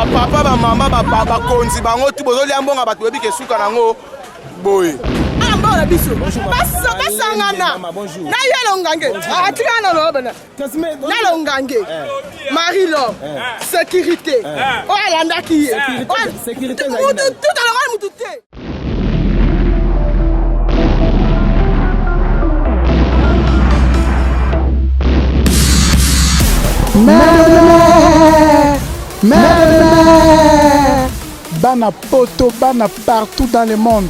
Papa ba mama ba bakonzi bango tu bozolia mbongo bato boyebi ke suka nango boye. Ah, mbongo na biso basangana na ye longange atika na loba na na longange eh. Marie Laure eh. sécurité eh. oyo alandaki ye mutu tout alongali mutu te. Bana poto, bana partout dans le monde.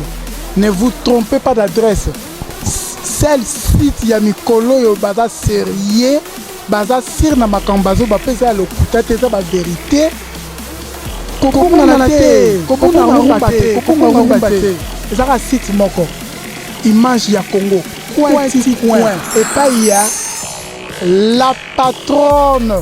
Ne vous trompez pas d'adresse. Seul site ya mikolo oyo baza sérieux, baza sur na makambo bazo bapesa ya lokuta te, eza ba verite. Kobungana te, kobunga rumba te, kobunga rumba te. Ezaka site moko. Image ya Congo. Coin ti coin. Epai ya la patronne.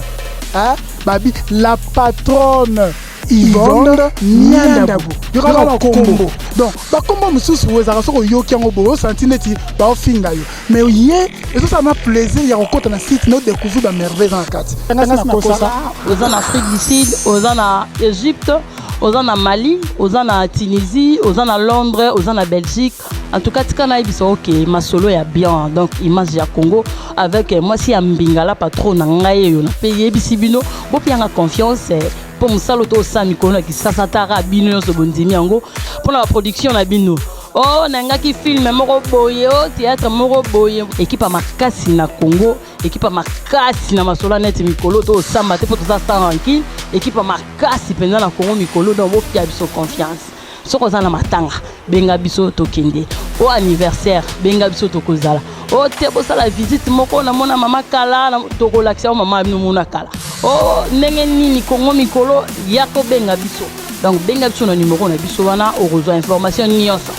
Hein? Babi, la patronne. Yvonne Niandabu. Yoka ba kombo. Donc, ba kombo mosusu ezalaka soki oyoki yango boye osanti neti baofinga yo. Mais ye ezosala na plaisir ya kokota na site na odécouvrir ba merveille eza na kati. Ngasi nakosa. Oza na Afrique du Sud, oza na Egypte, oza na Mali, oza na Tunisie, oza na Londres, oza na Belgique. En tout cas, tika nayebisa ok masolo ya bien donc image ya Congo avec eh, mwasi ya mbingala patron na ngai eyo na pe yebisi bino bopianga confiance eh, mpo mosala oyo tosala mikolo na kisasa tara bino nyonso bondimi yango mpo na baproduction na bino o oh, nangaki filme moko boye o oh, théâtre moko boye ekipe ya makasi na congo ekipe ya makasi na masolo ya neti mikolo tosamba te mpo toza sans rancune ekipe ya makasi mpenza na congo mikolo donc bopia biso confiance Soki oza na matanga benga biso tokende, o anniversaire benga biso tokozala, o te bosala visite moko namona mama kala tokolakisa yo mama bino mona kala, o ndenge nini Congo mikolo ya kobenga biso. Donc benga biso na numero na biso wana okozwa information nyonso.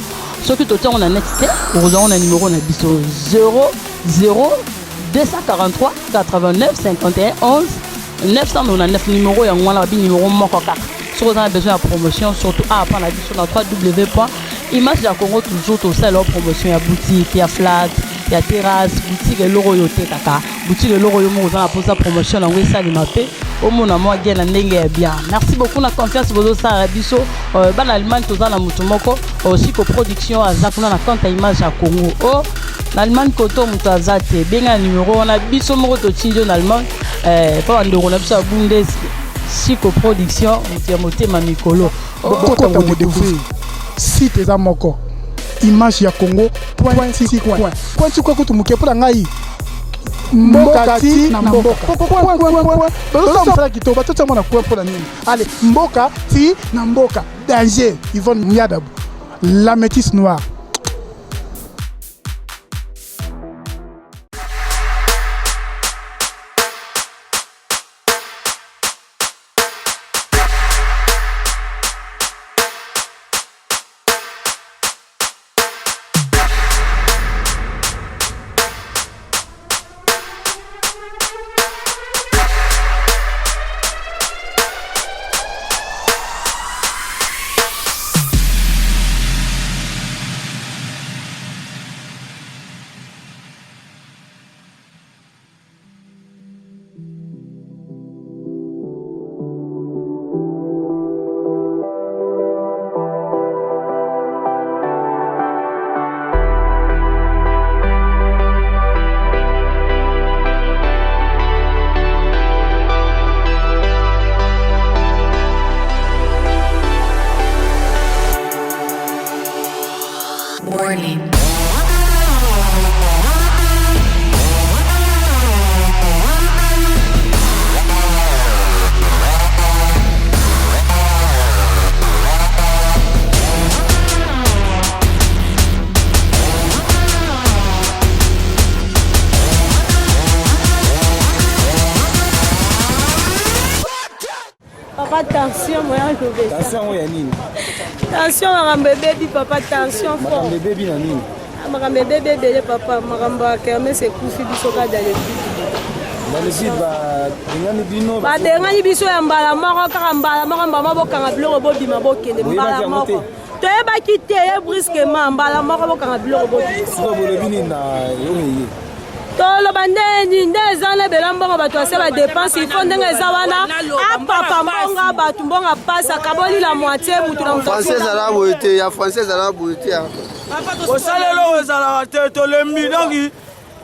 Soki totiango na net te okozwa yango na numero na biso 00 243 89 51 11 999 numero yango wana babi numero moko kaka soki oza na besoin ya promotion surtout awa mpa na biso na 3w point image ya congo toujours tosalela yo promotion ya boutique ya flat ya terrasse boutique eloko oyo otekaka boutique eloko oyo moko oza na mposa promotion yango esalema mpe omona mwa gen na ndenge ya bien merci beaucoup na confiance bozosala biso euh, bana allemagne toza na moto moko osiko euh, production aza kuna na compte ya image ya congo o oh, na allemagne koto moto aza te benga na numero wana biso moko totindi yo na allemagne Eh, mpo bandeko na biso ya bundes siko production moto ya motema mikolo bokota kodécouvrir site eza moko image ya congo point ti coin point ti coin kutu moke mpo na ngai mboka ti na mboka bazosala mosala kitoko batotia mwana coin mpo na nini ale mboka ti na mboka danger yvonne miadabu la métisse noire Warning. Papa tension moyen lobesa. Tension yango ya nini? Tension makambo ebebi papa tension fort. Makambo ebebi na nini? Ah, makambo ebebi ebele papa makambo ya kermesse ekufi biso kaka dans le vide. Dans le vide babengani bino babengani biso ya mbala moko kaka mbala moko mbama bokanga biloko bobima bokende mbala moko toyebaki te ye brusquement mbala moko bokanga biloko bobima sikoyo bolobi nini na oyo eye? Toloba nde nini nde eza na ebela mbongo bato ase badepense ifo ndenge eza wana apapa mbongo bato mbongo apasi akaboli la moitie mutu na mutu. Français ezala boye te, ya français ezala boye te. Kosala eloko ezalaka te, tolembi donc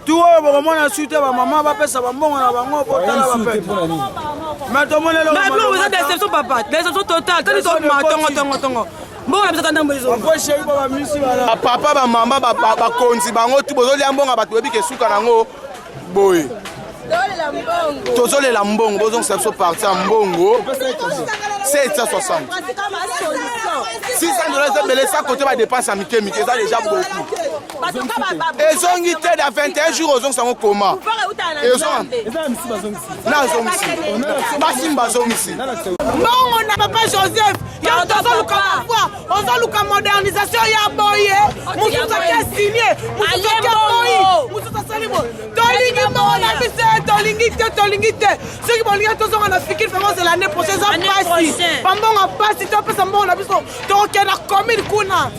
tu oyo bokomona su te bamama bapesa bambongo na bango po tala bapete mais tomoni eloko eza déception papa, déception totale. Tali tobima tongo tongo tongo, mbongo na biso ata ndambo ezonga. Bapapa, bamama, bakonzi bango tu bozolia mbongo bato, boyebi ke suka nango boye. Tozolela mbongo, bozongisa biso parti ya mbongo 760. 600 $ eza ebele, sa kote badepense ya mike mike eza déjà beaucoup. Ezongi te da 21 jours, ozongisa yango koma nazongisi basimba azongisi mbongo na papa Joseph. Yo tozoluka pouvoir, ozoluka modernisation ya boye, mosusu ake signe, mosusu ake boyi, mosusu asali boye. Tolingi mbongo na biso, tolingi te, tolingi te. Soki bolingi tozonga na fikiri, vraiment ozela année prochaine. Eza pasi, bambongo pasi. Topesa mbongo na biso, tokokende na commune kuna.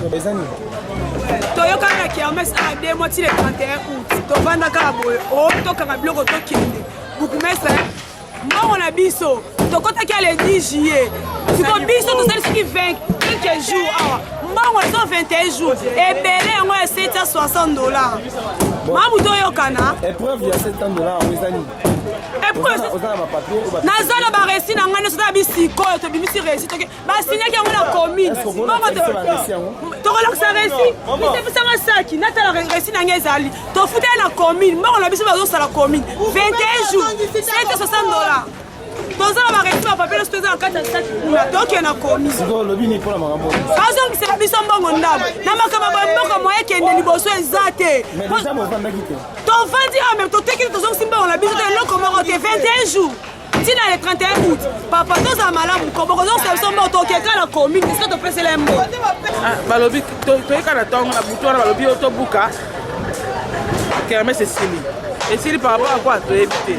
Toyokana na kermesse a 2 mois ti le 31 août, tovanda kaka boye. O tokanga biloko, tokende bourgmestre. Mbongo na biso tokɔtaki ya le 10 juillet, siko biso tosali soki 20 quelques jours awa, mbongo eza 21 jours ebele yango ya 760 $. Mamu toyokana. Épreuve ya 700 $ yango eza nini? Oza na baresi na ngai nyonso. Tala bisikoyo tobimisi reçu, toke basinyaki yango na commune. Mbongo tokolakisa reçu, bisepesanga saki natala reçu na ngai ezali. Tofuteli na commune, mbongo na biso bazosala commune 21 jours, 760 $. Toza na baresi, bapapier nyonso toza na kati ya saki kuna, tokende na commune. Bazongisela biso mbongo ndambo na makambo boye. Mboka moye ekende liboso eza te. Tovandi awa me totekili, tozongisi mbongo na biso te, eloko moko te. 21 jours ntina le 31 août. Papa, tozala malamu ko bokozongisa biso mbongo, tokeka na commune esika topesela ye mbongo. Balobi toyeka na ntongo na butu wana, balobi oyo tobuka kermesse esili. Esili par rapport à quoi, toyebi te.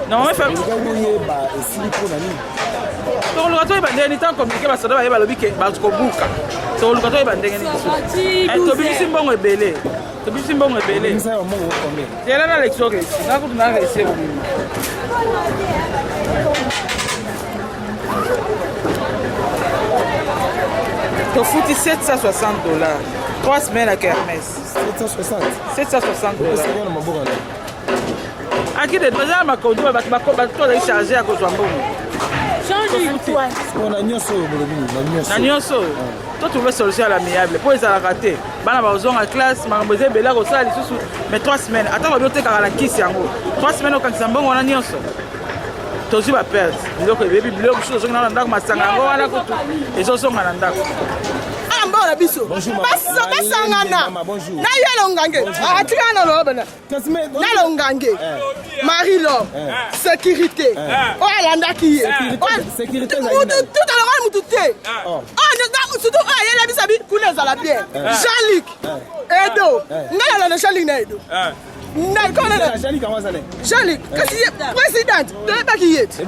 Normalement esili mpona nini? Tokoluka toyeba ndenge nini. Ntango communiqué basoda baye, balobi ke bakobuka. Tokoluka toyeba ndenge nini lisusu. Tobimisi mbongo ebele, tobimisi mbongo ebele. Yela na lekso reçu nga kutu na reçu ekobima. Tofuti 760 $, 3 semaines ya kermesse. 760? 760 $. Akide eza na makonzi, bato bato azali charge ya kozwa mbongo. Na nyonso oyo bolobi, na nyonso oyo totrouve solution à l'amiable mpo ezalaka te. Bana bazonga classe, makambo eza ebele kosala lisusu. Mais 3 semaines, ata babi otekaka na kisi yango 3 semaines, okangisa mbongo wana nyonso, tozwi baperte. Biloko ebebi, biloko mosusu ozongi na ndako, masanga yango wana kutu ezozonga na ndako. Mbongo na biso basangana na ye elongange atikala na loba nalongange Marie Lor sécurité oyo alandaki ye tout alonga mutu te, surtout oyo ayela biso abi kuna ezala bien. Jean-Luc Edo, ngai nalanda Jean-Luc na Edo. Jean-Luc kasi ye présidente, toyebaki ye. Chef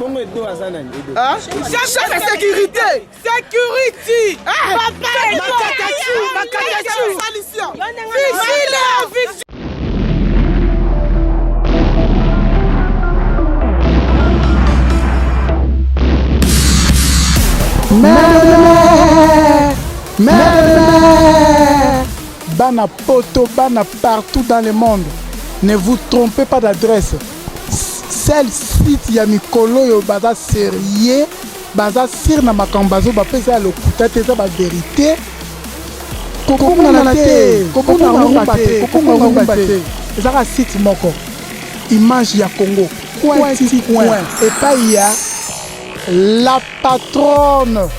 ya sécurité, security. Makatachu, vigile. Mère, mère, bana poto, bana partout dans le monde, ne vous trompez pas d'adresse. Seul site ya mikolo oyo baza sérieux, baza sûr na makambo bazo bapesa ya lokuta te, eza bavérité. Kokongana te, kokonga ngumba te, kokonga ngumba te. Ezaka site moko, Image ya Congo, coin ti coin, epai ya la patronne,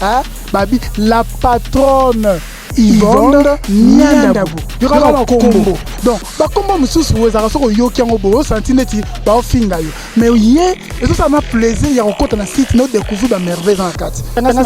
hein? Babi la patronne Yvonne Niandabu. Yokaka bakombo, donc bakombo mosusu oyo ezalaka soki oyoki yango boye, osanti neti baofinga yo, mais ye ezosala na plaisir ya kokɔta na site na odécouvrir bamerveille eza na kati.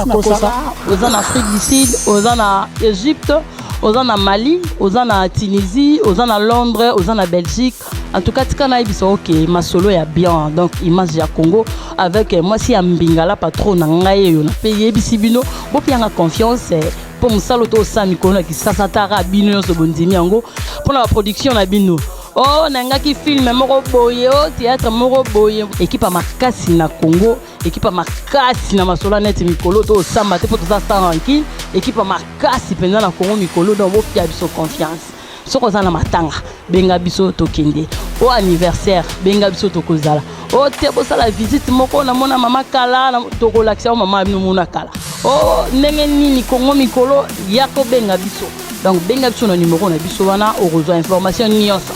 Nakosa. Oza na Afrique du Sud, oza na Égypte, oza na Mali, oza na Tunisie, oza na Londres, oza na Belgique, en tout cas tika nayebisa oke masolo ya bien. Donc Image ya Congo avec mwasi ya mbingala, patron na ngai oyo nape yebisi bino, bopianga confiance mpo mosala to osala mikolo na kisasa. Tara bino nyonso bondimi yango mpona baproduction na bino. O oh, nangaki filme moko boye, o oh, théâtre moko boye. Ekipe ya makasi na Congo, ekipe ya makasi na masolo ya neti mikolo tosamba te mpo toza sans rancune. Ekipe ya makasi mpenza na Congo mikolo, donc bopia biso confiance. Soki oza na matanga, benga biso tokende. O anniversaire, benga biso tokozala. O te bosala visite moko, namona mama kala, tokolakisa yo mama bino mona kala. O ndenge nini Congo mikolo, ya kobenga biso. Donc benga biso na numero na biso wana, okozwa information nyonso.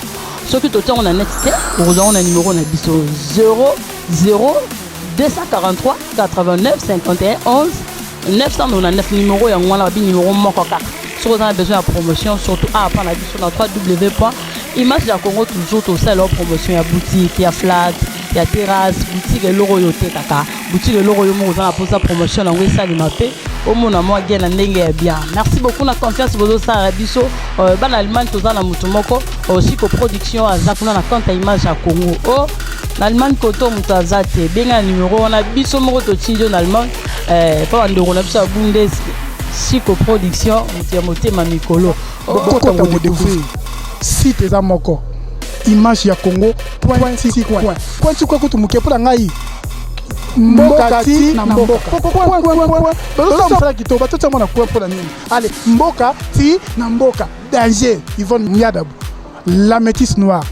Soki totia yango na net te, okozwa yango na numero na biso 0 0 243 89 51 11 999. Numero yango wana, babi numero moko kaka. Soki oza na besoin ya promotion, surtout awa mpa na biso na 3w point image ya Congo toujours, tosala promotion ya boutique, ya flat, ya terrasse, boutique, eloko oyo otekaka, boutique, eloko oyo moko oza na mposa promotion yango esalema mpe omona mwa gain na ndenge ya bien. Merci beaucoup na confiance bozosala biso. Bana Allemagne, toza na motu moko, Siko Production, aza kuna na compte ya Image ya Congo. O na Allemagne koto moto aza te, benga na numero wana, biso moko totindi yo na Allemagne mpo bandeko na biso ya Bundes. Siko Production, moto ya motema mikolo. Bokota kodécouvrir site eza moko, Image ya Congo point ti point point ti kutu moke mpo na ngai, mboka ti na mboka bazosala mosala kitoko. Batotia mwana coin mpo na nini? Ale mboka ti na mboka, danger. Yvonne Miadabu, la métisse noire.